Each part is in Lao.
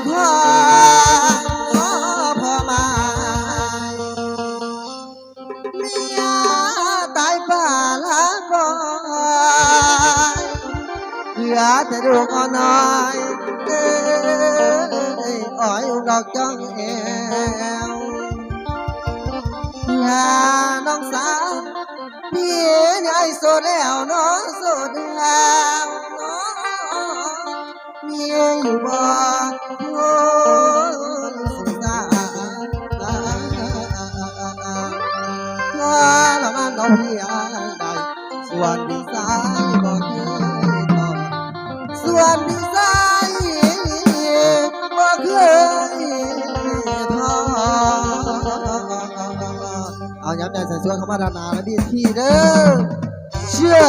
ພໍ່ ພໍ່ໝ້າຍ ເມຍຕາຍປ້າລະບໍ່ ເຫຼືອແຕ່ລູກອ່ອນນ້ອຍ ເອີຍ ອ້ອຍອຸ້ມດອກຈອງແອວ ລານ້ອງສາວ ພີ່ນີ້ອ້າຍໂສດແລ້ວເນາະ ໂສດແລ້ວເນາະ ມີຢູ່ບໍ່ ຄົນສົງສານ ທອລະມານເອົາເພຍໄດ້ ສ່ວນພີ່ຊາຍບໍ່ເຄີຍທໍ້ ສ່ວນພີ່ຊາຍບໍ່ເຄີຍທໍ້ ເອົາ ຍາມໃດໃສ່ສ່ວນເຂົ້າມາດ້ານໜ້າເວທີເດີ ເຊື່ອ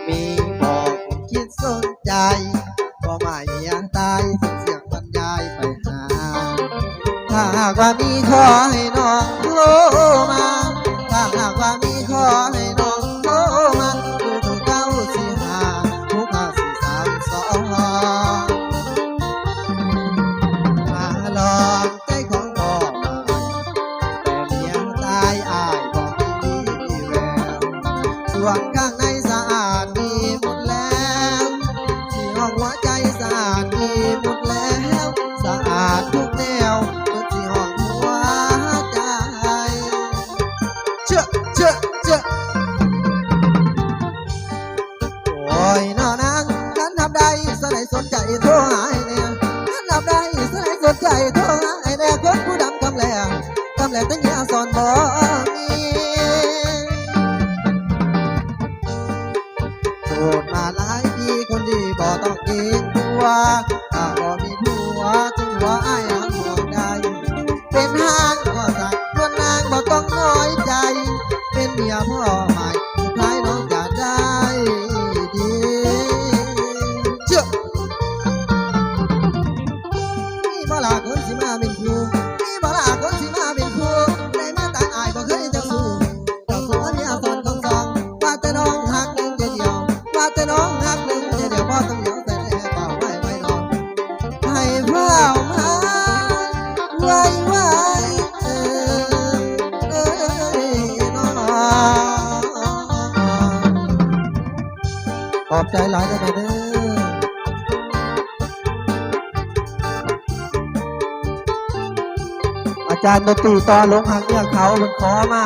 ມີບໍ່ຄວາມຄິດສົນໃຈ ບໍ່ໝາຍເມຍຕາຍ ສຽງບັນຍາຍໄປຫາ ຖ້າຫາກວ່າມີຂໍໃຫ້ນ້ອງໂທມາ ຖ້າຫາກວ່າມີຂໍໃຫ້ນ້ອງໂທມາ ເບີໂທເກົ້າສີ່ຫ້າ ຫົກຫ້າສີ່ສາມສອງ ມາລອງ ໃຈຂອງພໍ່ໝ້າຍ ແຕ່ເມຍຕາຍອ້າຍບໍ່ມີແວວ ສ່ວນຂ້າງໃນສະອາດດີໝົດແລ້ວ ທີ່ຫ້ອງຫົວໃຈສະອາດດີໝົດແລ້ວ ສະອາດທຸກແນວ ເບິດທີ່ຫ້ອງຫົວໃຈ ເຈາະ ເຈາະ ເຈາະ. ໂອ້ຍ ນ້ອງນາງ ຄັນຮັບໄດ້ຊະໃດສົນໃຈໂທຫາອ້າຍແດ່ ຄັນຮັບໄດ້ຊະໃດສົນໃຈໂທຫາອ້າຍແດ່ ຄົນຜູ້ດຳຄຳແລ ຄຳແລແຕ່ເມຍສອນບໍ່ມີ ໂສດມາຫຼາຍປີ ຄົນດີບໍ່ຕ້ອງເກງກົວ ຖ້າບໍ່ມີຜົວຈຶ່ງວ່າອ້າຍຫາຜົວໄດ້ ເປັນຫາງກໍສັກ ສ່ວນນາງບໍ່ຕ້ອງນ້ອຍໃຈ ເປັນເມຍພໍ່ໝ້າຍ ສຸດທ້າຍນ້ອງຈະໄດ້ດີ ເຈາະ ມີບໍ່ລະຄົນຊິມາເປັນຄູ່ ມີບໍ່ລະຄົນຊິມາເປັນຄູ່ ໄດ້ມາຕາຍອ້າຍບໍ່ເຄີຍເຈົ້າຊູ້ ເຈົ້າສູ່ເມຍສອນຂອງສອງ ວ່າແຕ່ນ້ອງຮັກໜຶ່ງເທື່ອດຽວ ວ່າແຕ່ນ້ອງຮັກໜຶ່ງເທື່ອດຽວ ບໍ່ຕ້ອງຫຼຽວໃສ່ແລ ເວົ້າໄວໆນ້ອງ ໃຫ້ຟ້າວມາໄວໆ ເອີ ເອີຍນ້ອງ ຂອບໃຈຫຼາຍເດີແມ່ເດີ. ອາຈານດົນຕີຕໍ່ ຫຼົງຮັກເມຍເຂົາ ເພິ່ນຂໍມາ.